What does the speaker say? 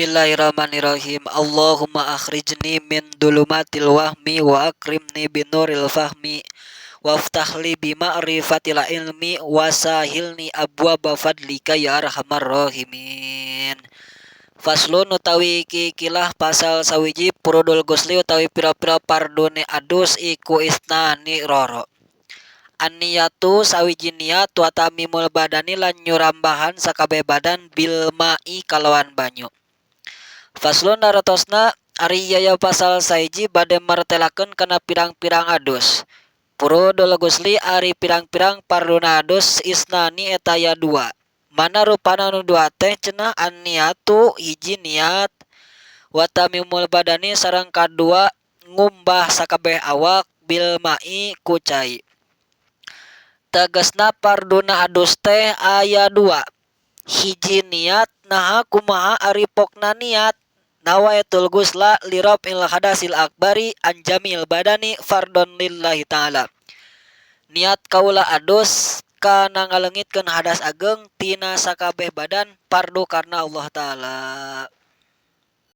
Bismillahirrahmanirrahim. Allahumma akhrijni min dulumatil wahmi wa akrimni binuril fahmi waftahli bima'rifatil ilmi wasahilni abwaba fadlika ya arhamar rahimin. Faslun utawi iki ikilah pasal sawiji furudul gusli utawi pira-pira fardune adus iku isnani roro. An-niyatu sawiji niat wa tamimul badani lan nyurambahan sakabeh badan bil ma'i kalawan banyu. Faslun hartosna ari ieu pasal sahiji bade martelakeun kana pirang-pirang adus. Furudul gusli ari pirang-pirang farduna adus isnani eta aya dua. Mana rupana nu dua teh cenah an-niyatu hiji niat wa tamimul badani sareng kadua ngumbah sakabeh awak bil ma'i ku cai. Tegesna farduna adus teh aya dua. Hiji niat naha kumaha ari pokna niat nawaitul gusla li raf'il hadasil akbari an jamil badani fardhon lillahi ta'ala. Niat kaula adus kana ngaleungitkeun hadas ageng tina sakabeh badan fardu karna Allah Ta'ala.